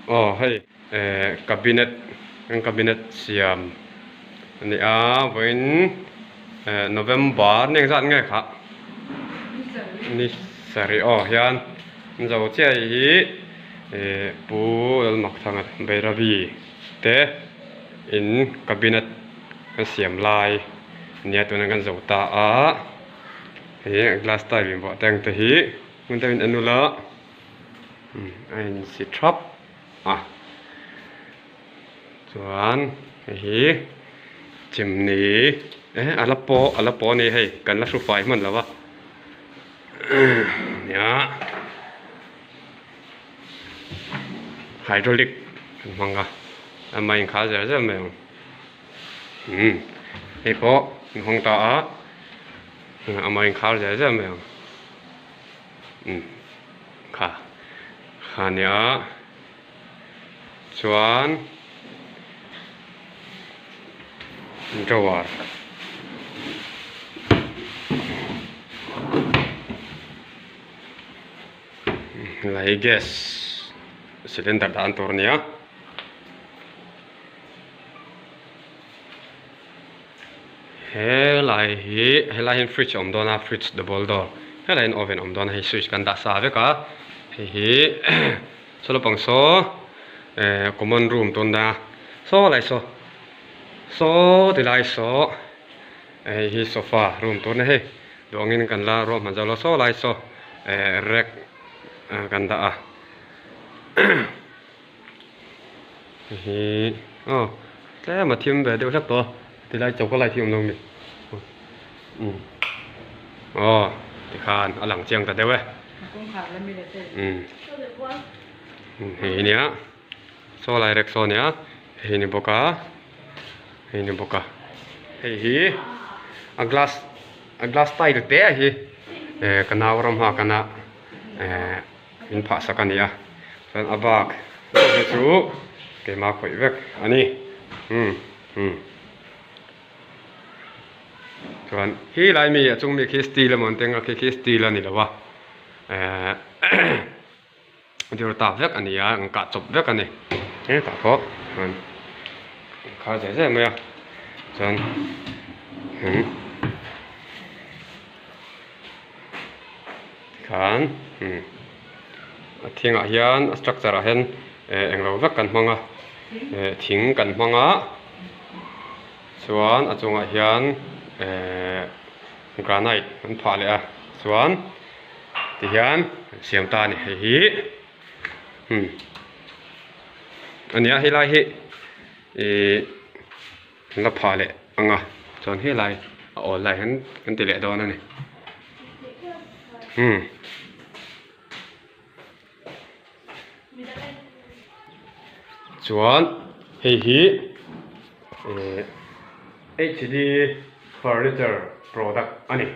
Aw hei eh cabinet kan cabinet siam a ni a vawiin eh November ni engzat nge khah ni sarih aw hian zo chiah hi eh Pu Lalmakthanga Bairabi te in cabinet kan siam lai a nia tunah kan zo ta a he glass tile invuah te ang te hi hmun deuhin en ula a insi thap a chuan hei hi chimney eh a la pawh a la pawh a ni hei kan la hru fai hman lo a nia hydraulic kan hmang a a inkhal zel zel mai ang. Umm hei pawh an hawng ta a amah inkhar zel zel mai ang umm kha kha nia chuan drawer lai gas cylinder dah an tur a nia. Helai hi helai hian fridge a awm dawn a fridge double door helai hian oven a awm dawn a hei switch kan dah sa vek a hei hi saw lampang saw eh common room tun a saw lai saw saw ti lai saw hei hi sofa room tur a ni hei duh angin kan la ruahman zo lo saw lai saw eh rack kan dah a. Hihi aw tlem a thim ve deuh hlek tawh a tilai choka lai hi awm lo mi umm aw tikhan a lang chiang ta deuh e umm hei hi nia saw lai rek saw a nia hei hi ni bawk a hei ni bawk a hei hi a glass a glass tile te a hi eh ka nau ram nghak ana eh. In phah sak a ni a chuan a bak hi chu keimah khawih vek a ni umm umm chuan khi lai mi a chung mi khi steel emaw an ti ang a khi khi steel a ni lo a ehh dir ta vek a ni a an kah chawp vek a ni hetah pawh chuan an khar zel zel mai a chuan umm. Khan umm a thingah hian a structure ah hian eh englo vek kan hmang a eh thing kan hmang a chuan a chungah hian eh granite an phah leh a chuan tihian an siam ta a ni hei hi umm a nia helai hi ihh. An la phah leh ang a chuan helai a awl lai hian kan ti leh dawn a ni umm chuan hei hi ehh H D furniture product a ni.